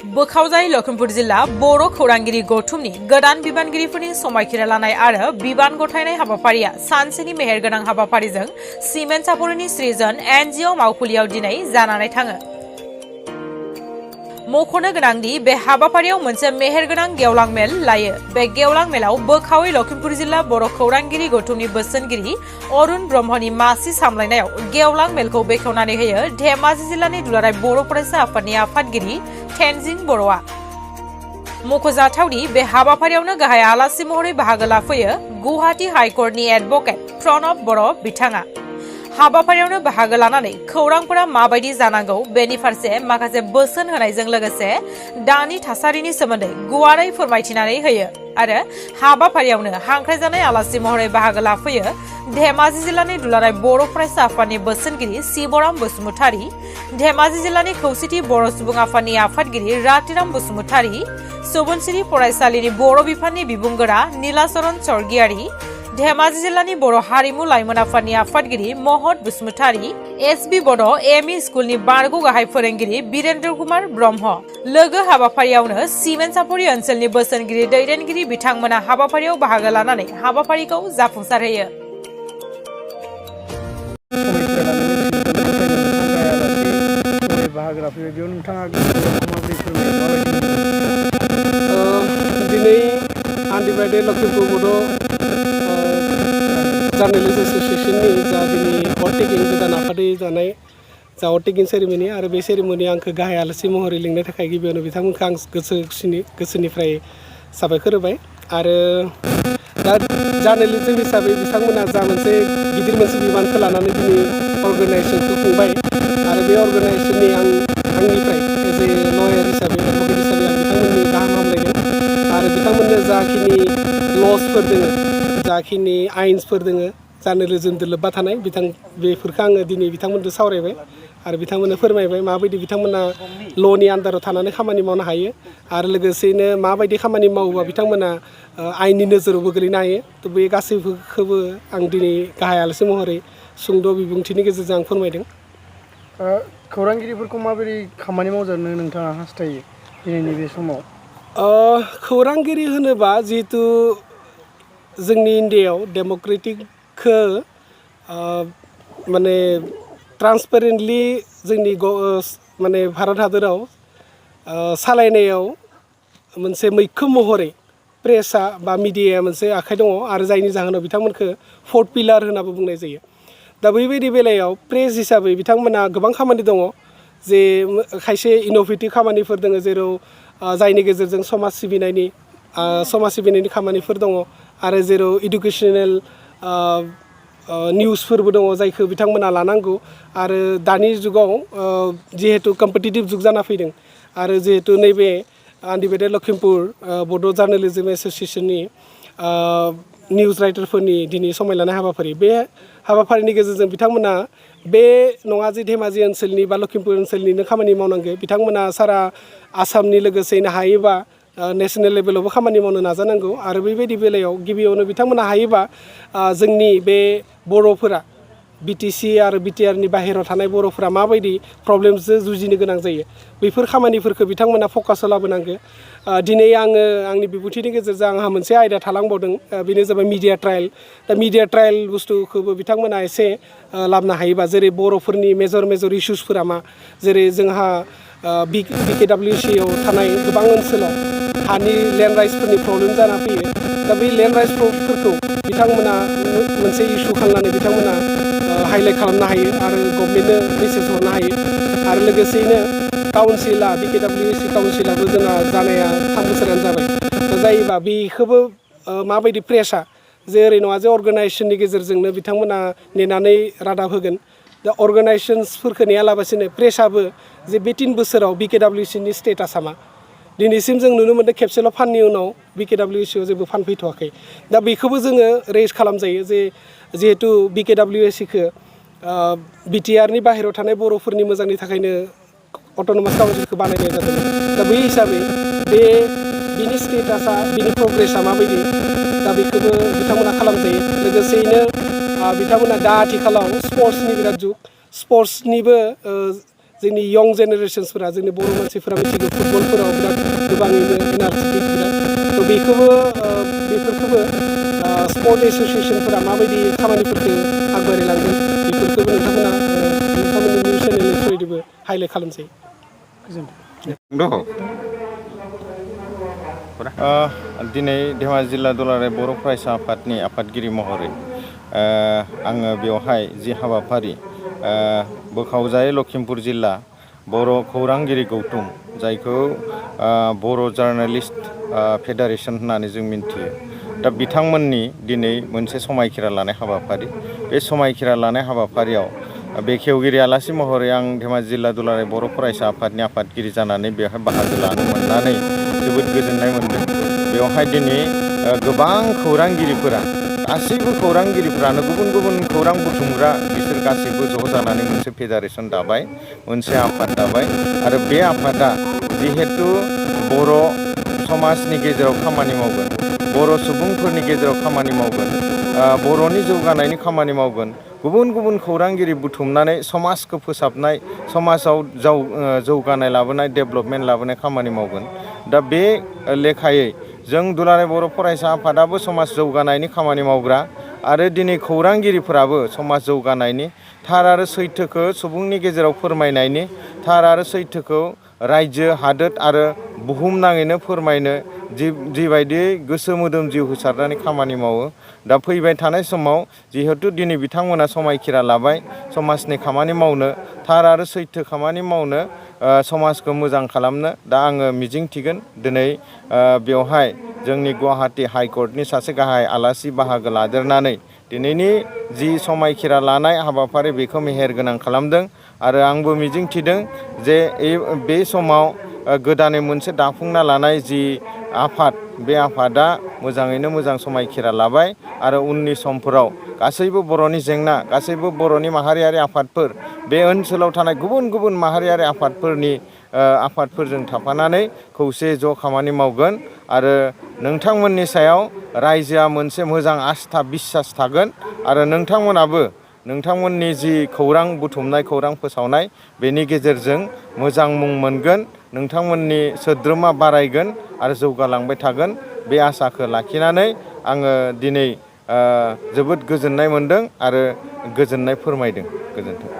बोखावजाय लखिमपुर जिल्ला बर' खौरांगिरि गौथुमनि गोदान बिबानगिरिफोरनि समायखिरा लानाय आरो बिबान गथायनाय हाबाफारिया सानसेनि मेहेरगोनां हाबाफारिजों सिमेन्ट सापरिनि सृजन एनजिअ मावखुलियाव दिनै जानानै थाङो। मख'नो गोनांदि बे हाबाफारियाव मोनसे मेहेरगोनां गेवलां मेल लायो। बे गेवलां मेलाव बोखावै लखिमपुर जिल्ला बर' खौरांगिरि गौथुमनि बोसोनगिरि अरुण ब्रह्मनि मासि सामलायनायाव गेवलां मेलखौ बेखेवनानै होयो धेमाजि जिल्लानि दुलाराय बर' फरायसा आफादनि आफादगिरि टेनजिं बर'आ। मख'जाथावदि बे हाबाफारियावनो गाहाय आलासि महरै बाहागो लाफैयो गुवाहाटी हाइकर्टनि एडभकेट प्रणब बर' बिथाङा। हाबाफारियावनो बाहागो लानानै खौरांफोरा माबायदि जानांगौ बेनि फारसे माखासे बोसोन होनायजों लोगोसे दानि थासारिनि सोमोन्दै गुवारै फोरमायथिनानै होयो आरो हाबाफारियावनो हांख्रायजानाय आलासि महरै बाहागो लाफैयो धेमाजि जिल्लानि दुलाराय बर' फरायसा आफादनि बोसोनगिरि शिबराम बसुमतारी, धेमाजि जिल्लानि खौसेथि बर' सुबुं आफादनि आफादगिरि रातिराम बसुमतारी, सुबुनसिरि फरायसालिनि बर' बिफाननि बिबुंगोरा नीलाचरण स्वर्गियारी, धेमाजि जिल्लानि बर' हारिमु लाइमोन आफादनि आफादगिरि महत बसुमतारी, एसबि बड' एमइ स्कुलनि बारग' गाहाय फोरोंगिरि बीरेन्द्र कुमार ब्रह्म लोगो हाबाफारियावनो सिमेन्ट सापरि ओनसोलनि बोसोनगिरि दैदेनगिरि बिथांमोना हाबाफारियाव बाहागो लानानै हाबाफारिखौ जाफुंसारहोयो। दिनै आनडिभाइडेड लखिमपुर बड' जार्नालिस्ट एस'सिएशननि जा दिनै अरटेकिं गोदान आफादै जानाय जा अरटेकिं सेरेमनि आरो बे सेरेमनियाव आंखौ गाहाय आलासि महरै लिंनो थाखाय गिबियावनो बिथांमोनखौ आं गोसोनिफ्राय साबायखर होबाय आरो दा जार्नालिस्ट हिसाबै बिथांमोना जा मोनसे गिदिर मोनसे बिबानखौ लानानै दिनै अर्गानाइजेसनखौ खुंबाय आरो बे अर्गानाइजेसननि आंनिफ्राय एज ए लयार हिसाबै एडभकेट हिसाबै आं बिथांमोननि गाहाम हामलायदों आरो बिथांमोननो जाखिनि लसफोर दोङो जाखिनि आइन्सफोर दोङो जार्नालिज्मजों लोब्बा थानाय बेफोरखौ आङो दिनै बिथांमोनजों सावरायबाय आरो बिथांमोननो फोरमायबाय माबायदि बिथांमोना ल'नि आन्दाराव थानानै खामानि मावनो हायो आरो लोगोसेयैनो माबायदि खामानि मावोबा बिथांमोना आयेननि नोजोरावबो गोलैनो हायो। थ' बे गासैखौबो आं दिनै गाहाय आलासि महरै सुंद' बिबुंथिनि गेजेरजों आं फोरमायदों। खौरांगिरिफोरखौ माबोरै खामानि मावजानो नोंथाङा हास्थायो दिनैनि बे समाव? खौरांगिरि होनोबा जिहेतु जोंनि इन्डियायाव डेम'क्रेटिकखौ माने ट्रान्सपेरेन्टलि जोंनि माने भारत हादराव सालायनायाव मोनसे मैखोम महरै प्रेसआ बा मिडियाया मोनसे आखाइ दङ आरो जायनि जाहोनाव बिथांमोनखौ फोर्थ पिलार होनाबो बुंनाय जायो। दा बेबायदि बेलायाव प्रेस हिसाबै बिथांमोना गोबां खामानि दङ जे खायसे इन'भेटिभ खामानिफोर दङ जेराव जायनि गेजेरजों समाज सिबिनायनि खामानिफोर दङ आरो जेराव इडुकेसनेल निउसफोरबो दङ जायखौ बिथांमोना लानांगौ आरो दानि जुगाव जिहेतु कम्पिटिटिभ जुग जाना फैदों आरो जिहेतु नैबे आनडिभाइडेड लखिमपुर बड' जार्नालिज्म एस'सिएशननि निउस राइटारफोरनि दिनै समाय लानाय हाबाफारि बे हाबाफारिनि गेजेरजों बिथांमोना बे नङा जे धेमाजि ओनसोलनि बा लखिमपुर ओनसोलनिनो खामानि मावनांगौ बिथांमोना सारा आसामनि लोगोसेनो हायोबा नेसनेल लेभेलावबो खामानि मावनो नाजानांगौ आरो बेबायदि बेलायाव गिबियावनो बिथांमोना हायोबा जोंनि बे बर'फोरा बिटिसि आरो बिटिआरनि बाहेरायाव थानाय बर'फोरा माबायदि प्रब्लेमजों जुजिनो गोनां जायो बेफोर खामानिफोरखौ बिथांमोना फकासाव लाबोनांगौ। दिनै आङो आंनि बिबुंथिनि गेजेरजों आंहा मोनसे आयदा थालांबावदों बेनो जाबाय मिडिया ट्रायल। दा मिडिया ट्रायल बुस्थुखौबो बिथांमोना एसे लाबोनो हायोबा जेरै बर'फोरनि मेजर इस्युसफोरा मा जेरै जोंहा BKWCआव थानाय गोबां ओनसोलाव हानि लेन्ड राइट्सफोरनि प्रब्लेम जाना फैयो। दा बै लेन्ड राइट्सफोरखौ बिथांमोना मोनसे इस्यु खालामनानै बिथांमोना हाइलाइट खालामनो हायो आरो गभर्नमेन्टनो मेसेज हरनो हायो आरो लोगोसेयैनो काउन्सिला BKWC काउन्सिलाबो जोंहा जानाया 3 बोसोरानो जाबाय। दा जायोबा बेखौबो माबायदि प्रेसआ जे ओरै नङा जे अर्गानाइजेसननि गेजेरजोंनो बिथांमोना नेनानै रादाब होगोन। दा अर्गानाइजेसनसफोरखौ नेयालाबासिनो प्रेसआबो जे बे 3 बोसोराव BKWCनि स्टेटासा मा दिनैसिम जों नुनो मोन्दों खेबसेल' फाननि उनाव BKWCआव जेबो फान फैथ'वाखै। दा बेखौबो जोङो रेज खालामजायो जे जिहेतु BKWCखौ बिटिआरनि बाहेरायाव थानाय बर'फोरनि मोजांनि थाखायनो अट'नमास काउन्सिलखौ बानायनाय जादों। दा बै हिसाबै बिनि स्टेटासा बिनि प्रग्रेसा माबायदि दा बेखौबो बिथांमोना खालामजायो। लोगोसेयैनो बिथांमोना दा आथिखालाव स्पर्ट्सनि बिराद जुग स्पर्ट्सनिबो जोंनि यं जेनेरेशन्सफोरा जोंनि बर' मानसिफोरा मिथिगौ फुटबलफोराव बिराद गोबाङैनो एनार्जेटिक बिराद थ' बेफोरखौबो स्पर्ट एस'सियेसनफोरा माबायदि खामानिफोरखौ आगबारिलांगोन बेफोरखौबो नोंथांमोननि निउस चेनेलनि थ्रुयैबो हाइलाइट खालामसै दिनै धेमाजि जिल्ला दुलाराय बर' फरायसा आफादनि आफादगिरि महरै आङो बेवहाय जि हाबाफारि बोखावजायै लखिमपुर जिल्ला बर' खौरांगिरि गौथुम जायखौ बर' जार्नालिस्ट फेडारेसन होननानै जों मिन्थियो दा बिथांमोननि दिनै मोनसे समायखिरा लानाय हाबाफारि बे समायखिरा लानाय हाबाफारियाव बेखेवगिरि आलासि महरै आं धेमाजि जिल्ला दुलाराय बर' फरायसा आफादनि आफादगिरि जानानै बेवहाय बाहागो लानो मोननानै जोबोद गोजोननाय मोनदों। बेवहाय दिनै गोबां खौरांगिरिफोरा गासैबो खौरांगिरिफ्रानो गुबुन गुबुन खौरां बुथुमग्रा बिसोर गासैबो ज' जानानै मोनसे फेडारेसन दाबाय मोनसे आफाद दाबाय आरो बे आफादा जिहेतु बर' समाजनि गेजेराव खामानि मावगोन बर' सुबुंफोरनि गेजेराव खामानि मावगोन बर'नि जौगानायनि खामानि मावगोन गुबुन गुबुन खौरांगिरि बुथुमनानै समाजखौ फोसाबनाय समाजाव जौगानाय लाबोनाय डेभेलपमेन्ट लाबोनाय खामानि मावगोन दा बे लेखायै जों दुलाराय बर' फरायसा आफादाबो समाज जौगानायनि खामानि मावग्रा आरो दिनै खौरांगिरिफोराबो समाज जौगानायनि थार आरो सैथोखौ सुबुंनि गेजेराव फोरमायनायनि थार आरो सैथोखौ रायजो हादोर आरो बुहुमनाङैनो फोरमायनो जिबायदि गोसो मोदोम जिउ होसारनानै खामानि मावो दा फैबाय थानाय समाव जिहेतु दिनै बिथांमोना समायखिरा लाबाय समाजनि खामानि मावनो थार आरो सैथो खामानि मावनो समाजखौ मोजां खालामनो दा आङो मिजिंथिगोन दिनै बेवहाय जोंनि गुवाहाटि हाइकर्टनि सासे गाहाय आलासि बाहागो लादेरनानै दिनैनि जि समायखिरा लानाय हाबाफारि बेखौ मेहेरगोनां खालामदों आरो आंबो मिजिंथिदों जे बे समाव गोदानै मोनसे दाफुंना लानाय जि आफाद बे आफादा मोजाङैनो मोजां समायखिरा लाबाय आरो उननि समफोराव गासैबो बर'नि जेंना गासैबो बर'नि माहारियारि आफादफोर बे ओनसोलाव थानाय गुबुन गुबुन माहारियारि आफादफोरजों थाफानानै खौसे ज' खामानि मावगोन आरो नोंथांमोननि सायाव रायजोआ मोनसे मोजां आस्था बिसास थागोन आरो नोंथांमोनाबो नोंथांमोननि जि खौरां बुथुमनाय खौरां फोसावनाय बेनि गेजेरजों मोजां मुं मोनगोन नोंथांमोननि सोद्रोमा बारायगोन आरो जौगालांबाय थागोन बे आसाखौ लाखिनानै आङो दिनै जोबोद गोजोननाय मोनदों आरो गोजोननाय फोरमायदों गोजोन्थों।